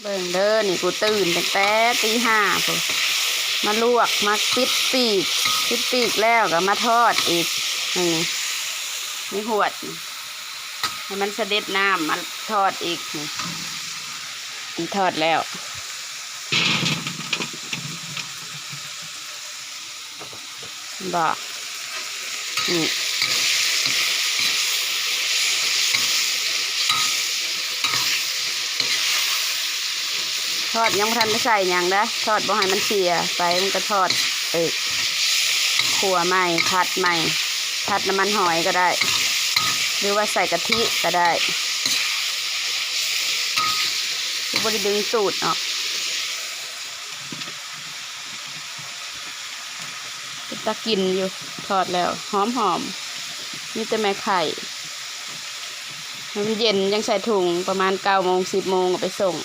ເບິ່ງເດີ ນີ້ກູຕື່ນຕັ້ງແຕ່ຕີຫ້າພຸ້ນ ມາລວກ ມາປິດປີກ ປິດປີກແລ້ວກໍມາທອດອີກ ນີ້ ນີ້ຫວດ ໃຫ້ມັນສະເດັດນ້ຳ ມາທອດອີກ ນີ້ ນີ້ທອດແລ້ວ. ບໍ່ ນີ້ ທອດຍັງບໍ່ທັນໄດ້ໃສ່ຫຍັງເດ້ ທອດບໍ່ໃຫ້ມັນເສຍໄປ ມັນກໍທອດ ເອີ ຂົ້ວໃໝ່ ຜັດໃໝ່ ຜັດນ້ຳມັນຫອຍກໍໄດ້ ຫຼືວ່າໃສ່ກະທິກໍໄດ້ ຄືບໍ່ໄດ້ດຶງຕູດອອກ. ເປັນຕາກິນຢູ່ ທອດແລ້ວຫອມໆ ມີແຕ່ແມ່ໄຂ່ ໃຫ້ມັນເຢັນຈັ່ງໃສ່ຖົງ ປະມານເກົ້າໂມງ ສິບໂມງເອົາໄປສົ່ງ.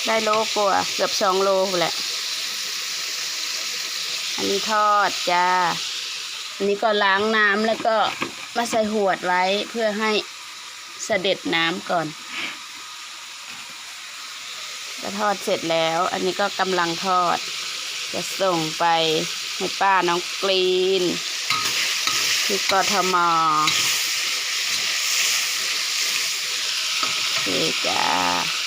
ໄດ້ໂລກວ່າ ເກືອບສອງໂລພຸ້ນແຫຼະ. ອັນນີ້ທອດຈ້າ ອັນນີ້ກໍລ້າງນ້ຳ ແລ້ວກໍມາໃສ່ຫວດໄວ້ ເພື່ອໃຫ້ສະເດັດນ້ຳກ່ອນ. ກໍທອດເສັດແລ້ວ ອັນນີ້ກໍກຳລັງທອດ ຈະສົ່ງໄປໃຫ້ປ້ານ້ອງກຣີນ ທີ່ ກທມ. ໂອເຄຈ້າ.